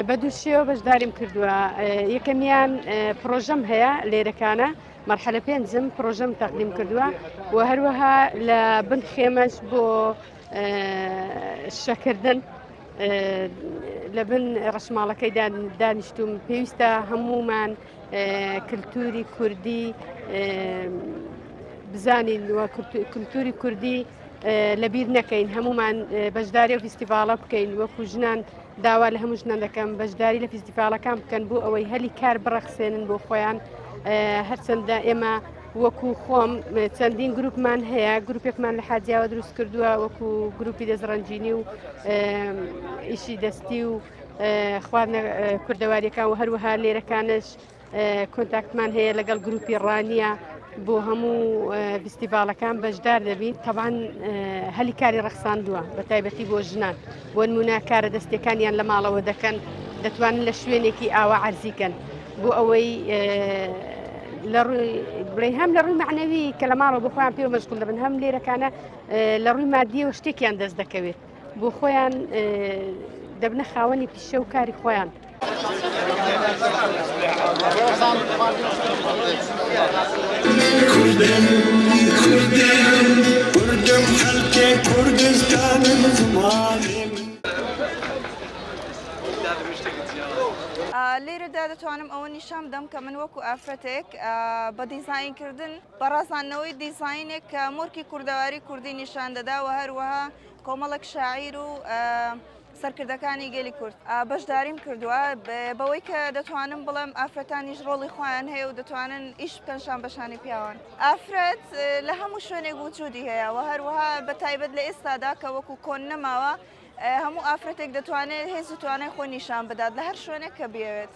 بە دوو شێوە بەشداریم کردووە یەکەمیان پرۆژەم هەیە لێرەکانە مەرحەلە پێنجم پرۆژەم تەقدیم کردووە و هەروەها لە بن خێمەش بۆ شەکردن لە بن ڕەشماڵەکەی دانیشتوم پێویستە هەمومان کللتوری کوردی بزانین و کللتوری کوردی لەبیر نەکەین هەمومان بەشداری و فیستیڤاڵە بکەین وەکو ژنان داوا لە هەموو ژنان دەکەم بەشداری لە فیستیڤاڵەکان بکەن بۆ ئەوەی هەلی کار بڕەخسێنن بۆ خۆیان هەرچەندە ئێمە وەکو خۆم چەندین گروپمان هەیە گروپێکمان لە حاجیاوە دروست کردووە وەکو گروپی دەستڕەنجینی و ئیشی دەستی و خواردنە کوردەواریەکان و هەروەها لێرەکانش کۆنتاکتمان هەیە لەگەڵ گروپی ڕانیە بۆ هەموو فیستیڤاڵەکان بەشدار دەبین تەبان هەلی کاری ڕەخساندووە بە تایبەتی بۆ ژنان بۆ نمونە کارە دەستەکانیان لە ماڵەوە دەکەن دەتوانن لە شوێنێکی ئاوا عەرزیکەن بۆ ئەوەی لە ڕووی بڵێ هەم لە ڕووی معنەوی کە لە ماڵەوە بۆ خۆیان پێوە مەشغول دەبن هەم لێرەکانە لە ڕووی مادیەوە شتێکیان دەست دەکەوێت بۆ خۆیان دەبنە خاوەنی پیشە و کاری خۆیان. لێرەدا دەتوانم ئەوە نیشان بدەم کە من وەکو ئافرەتێک بە دیزاینکردن بە ڕازاندنەوەی دیزاینێک کە مۆرکی کوردەواری کوردی نیشان دەدا و هەروەها کۆمەڵێک شاعیر و سەرکردەکانی گەلی کورد بەشداریم کردووە بەوەی کە دەتوانم بڵێم ئافرەتانیش ڕۆڵی خۆیان هەیە و دەتوانن ئیش بکەن شان بەشانی پیاوان. ئافرەت لە هەموو شوێنێک وجودی هەیە و هەروەها بە تایبەت لە ئێستادا کە وەکو کۆن نەماوە هەموو ئافرەتێک دەتوانێت هێز و توانای خۆی نیشان بدات لە هەر شوێنێک کە بیەوێت.